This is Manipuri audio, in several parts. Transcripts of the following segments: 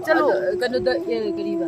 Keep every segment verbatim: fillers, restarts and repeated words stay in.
ꯆꯠꯂꯣ꯫ ꯑꯗ, ꯀꯩꯅꯣꯗ, ꯑꯦ, ꯀꯔꯤꯕ?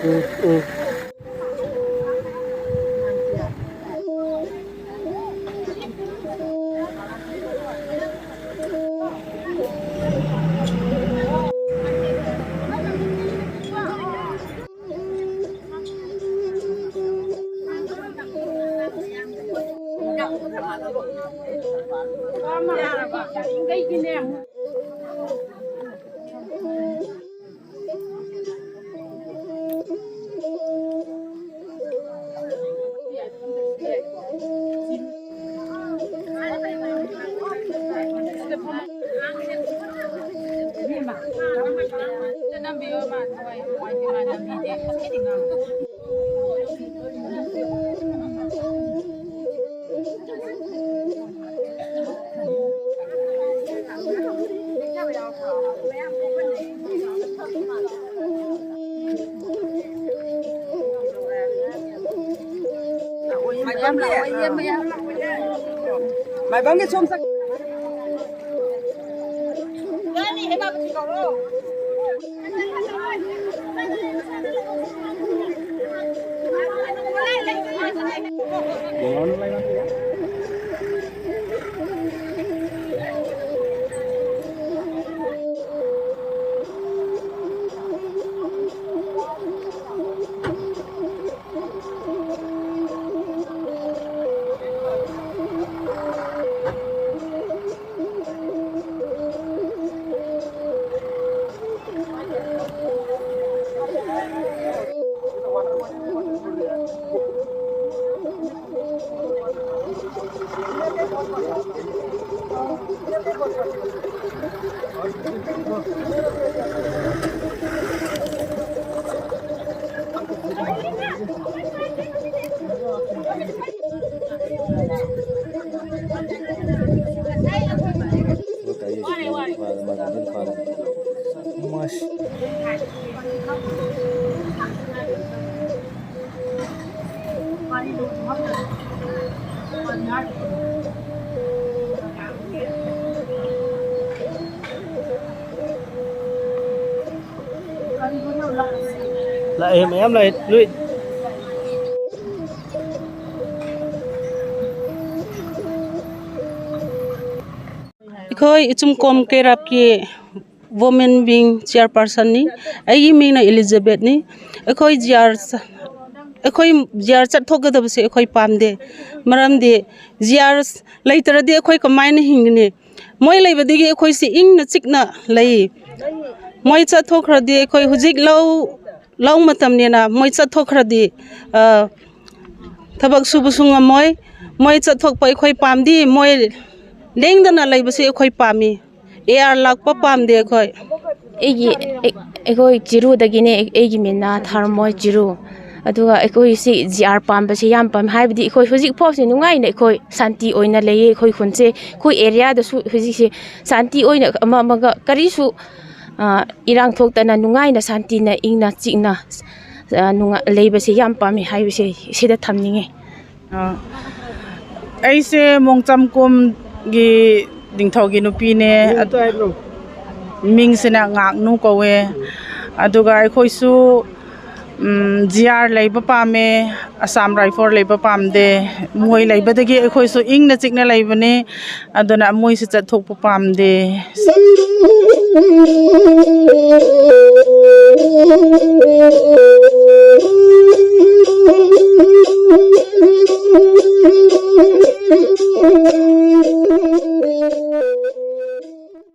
ꯎꯝ, ꯎꯝ꯫ ꯃꯥꯏꯕꯝꯒꯤ, ꯃꯥꯏꯕꯝꯒꯤ ꯁꯣꯝ ꯆꯠ-, ꯂꯥꯛꯑꯦ, ꯃꯌꯥꯝ ꯂꯥꯛꯑꯦ, ꯂꯣꯏ꯫ ꯑꯩꯈꯣꯏ ꯏꯆꯨꯝꯀꯣꯝ ꯀꯩꯔꯥꯞꯀꯤ ꯋꯨꯃꯦꯟ ꯋꯤꯡ ꯆꯤꯌꯔꯄꯥꯔꯁꯟꯅꯤ꯫ ꯑꯩꯒꯤ ꯃꯤꯡꯅ ꯏꯂꯤꯖꯥꯕꯦꯠꯅꯤ꯫ ꯑꯩꯈꯣꯏ ꯖꯤ ꯑꯥꯔ ꯆ-, ꯑꯩꯈꯣꯏ ꯖꯤ ꯑꯥꯔ ꯆꯠꯊꯣꯛꯀꯗꯕꯁꯦ ꯑꯩꯈꯣꯏ ꯄꯥꯝꯗꯦ꯫ ꯃꯔꯝꯗꯤ ꯖꯤ ꯑꯥꯔ ꯂꯩꯇ꯭ꯔꯗꯤ ꯑꯩꯈꯣꯏ ꯀꯃꯥꯏꯅ ꯍꯤꯡꯒꯅꯤ? ꯃꯣꯏ ꯂꯩꯕꯗꯒꯤ ꯑꯩꯈꯣꯏꯁꯤ ꯏꯪꯅ ꯆꯤꯛꯅ ꯂꯩ꯫ ꯃꯣꯏ ꯆꯠꯊꯣꯛꯈ꯭ꯔꯗꯤ ꯑꯩꯈꯣꯏ ꯍꯧꯖꯤꯛ ꯂꯧ, ꯂꯧ ꯃꯇꯝꯅꯤꯅ ꯃꯣꯏ ꯆꯠꯊꯣꯛꯈ꯭ꯔꯗꯤ, ꯑ, ꯊꯕꯛ ꯁꯨꯕꯁꯨ ꯉꯝꯃꯣꯏ꯫ ꯃꯣꯏ ꯆꯠꯊꯣꯛꯄ ꯑꯩꯈꯣꯏ ꯄꯥꯝꯗꯦ꯫ ꯃꯣꯏ ꯂꯦꯡꯗꯅ ꯂꯩꯕꯁꯤ ꯑꯩꯈꯣꯏ ꯄꯥꯝꯃꯤ꯫ ꯑꯦ ꯑꯥꯔ ꯂꯥꯛꯄ ꯄꯥꯝꯗꯦ ꯑꯩꯈꯣꯏ꯫ ꯑꯩꯒꯤ, ꯑꯩ-, ꯑꯩꯈꯣꯏ ꯆꯤꯔꯨꯗꯒꯤꯅꯦ꯫ ꯑꯩ-, ꯑꯩꯒꯤ ꯃꯤꯡꯅ ꯊꯔꯃꯣꯏ ꯆꯤꯔꯨ꯫ ꯑꯗꯨꯒ ꯑꯩꯈꯣꯏꯁꯤ ꯖꯤ ꯑꯥꯔ ꯄꯥꯝꯕꯁꯦ ꯌꯥꯝ ꯄꯥꯝꯃꯦ, ꯍꯥꯏꯕꯗꯤ ꯑꯩꯈꯣꯏ ꯍꯧꯖꯤꯛ ꯐꯥꯎꯁꯦ ꯅꯨꯡꯉꯥꯏꯅ ꯑꯩꯈꯣꯏ ꯁꯥꯟꯇꯤ ꯑꯣꯏꯅ ꯂꯩꯌꯦ꯫ ꯑꯩꯈꯣꯏ ꯈꯨꯟꯁꯦ, ꯑꯩꯈꯣꯏ ꯑꯦꯔꯤꯌꯥꯗꯁꯨ ꯍꯧꯖꯤꯛꯁꯦ ꯁꯥꯟꯇꯤ ꯑꯣꯏꯅ ꯑꯃ ꯑꯃꯒ ꯀꯔꯤꯁꯨ, ꯑ, ꯏꯔꯥꯡ ꯊꯣꯛꯇꯅ ꯅꯨꯡꯉꯥꯏꯅ ꯁꯥꯟꯇꯤꯅ ꯏꯪꯅ ꯆꯤꯛꯅ, ꯑ, ꯅꯨꯡꯉꯥ-, ꯂꯩꯕꯁꯦ ꯌꯥꯝ ꯄꯥꯝꯃꯦ ꯍꯥꯏꯕꯁꯦ ꯁꯤꯗ ꯊꯝꯅꯤꯡꯉꯦ꯫ ꯑ, ꯑꯩꯁꯦ ꯃꯣꯡꯆꯝꯀꯣꯝꯒꯤ ꯅꯤꯡꯊꯧꯒꯤ ꯅꯨꯄꯤꯅꯦ꯫ ꯑꯗꯨ ꯃꯤꯡꯁꯤꯅ ꯉꯥꯛꯅꯨ ꯀꯧꯋꯦ꯫ ꯑꯗꯨꯒ ꯑꯩꯈꯣꯏꯁꯨ ꯖꯤ ꯑꯥꯔ ꯂꯩꯕ ꯄꯥꯝꯃꯦ, ꯑꯁꯥꯝ ꯔꯥꯏꯐꯜ ꯂꯩꯕ ꯄꯥꯝꯗꯦ꯫ ꯃꯣꯏ ꯂꯩꯕꯗꯒꯤ ꯑꯩꯈꯣꯏꯁꯨ ꯏꯪꯅ ꯆꯤꯛꯅ ꯂꯩꯕꯅꯤ꯫ ꯑꯗꯨꯅ ꯃꯣꯏꯁꯨ ꯆꯠꯊꯣꯛꯄ ꯄꯥꯝꯗꯦ꯫